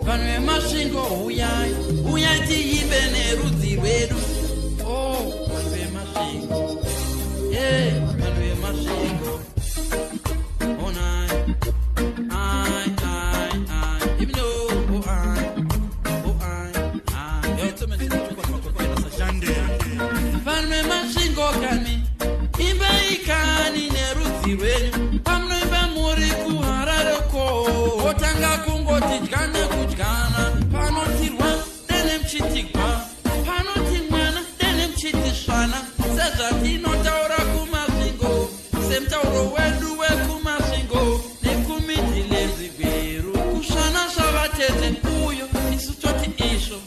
Vanhu veMasvingo, huyai, huyai tiimbe nerudzi rwedu. O oh, vanhu veMasvingo, e vanhu veMasvingo, onai ai ai ai ibino o ai o ai ai. Vanhu veMasvingo kani, imbai kani nerudzi rwenyu. Pamunoimba muri kuHarare ko, wotanga kungoti dyana kudyana. Panotirwa dene muchiti gwa, panoti mwana dene muchiti svana, sezvatinotaura kuMasvingo, semutauro wedu wekuMasvingo nekuMidlands, Gweru. Kusvana svavatete uyo, isu toti isvo,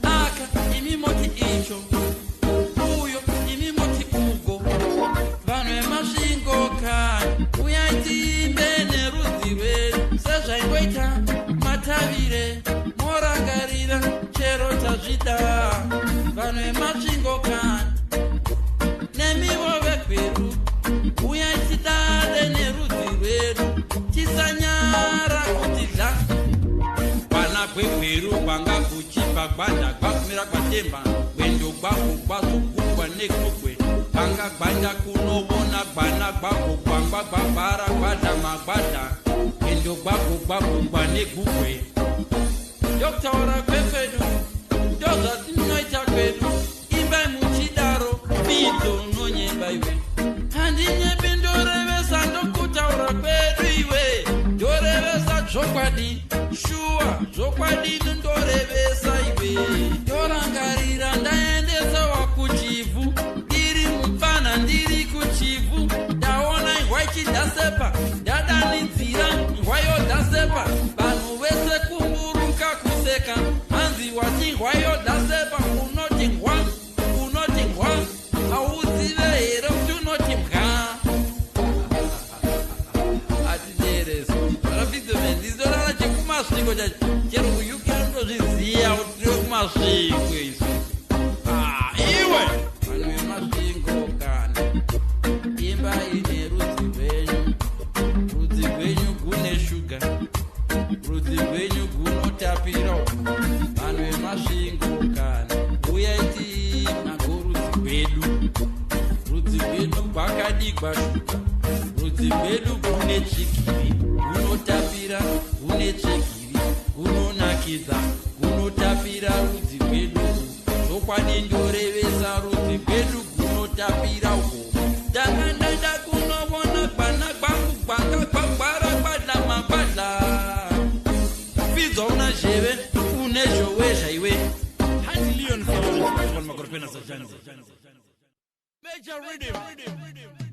aka imi moti icho, uyo imi moti ugo. Vanhu veMasvingo kani, uyai tiimbe nerudzi rwedu, sezvaingoita Matavire. Morangarira chero tazvida. Vanhu veMasvingo kani, nemivo veGweru, uyai tidade nerudzi rwedu, tisanyara kuti dla kwana gweGweru kwanga kuchibva gwanda gwakumira kwatemba gwendo gwako gwazogugwa negugwe gwanga gwanda kunovona gwana gwako gwangwa gwagwara gwada magwada gwendo gwako gwagugwa negugwe. Ndokutaura kwekwedu, ndozvatinoita kwedu. Imbai muchidaro. Bidzo unonyemba iwe, handinyebi, ndorevesa, ndokutaura kwedu iwe, ndorevesa zvokwadi, shuwa, zvokwadi ndorevesa iwe. Ndorangarira ndaendesewa kuChivhu, ndiri mupfana, ndiri kuChivhu, ndaona ingwa ichidhasepa, ndadanidzira, ingwa yodhasepa. Vanhu vese kumburuka kuseka, hanzi wati ngwa yodhasepa, unoti ngwa, unoti ngwa, hauzive here kuti unoti mbwa? Atideresi vanafidzomendizorara chekuMasvingo chacho, chero kuUK anotozviziva kuti tiri kuMasvingo isu. Ah, iwe, vanhu veMasvingo kana, imba ine rudzi rwenyu. Rudzi rwenyu gune shuga, rudzi rwenyu gunotapira. Vanhu veMasvingo kana, uyai tinago rudzi rwedu. Rudzi rwedu gwakadigwa shuga, rudzi rwedu gune tsvigiri, gunotapira, gune tsvigiri, gunonakidza, gunotapira rudzi rwedu. Zvokwadi ndorevesa, rudzi rwedu gunotapira uko. Ndanga ndaida kunovona gwana gwangu gwanga gwagwara gwadla magwadla. Fidzwa una zheve, une zhowezha iwe. Handy Leon Makorpena Sajandi. Major Rhythm.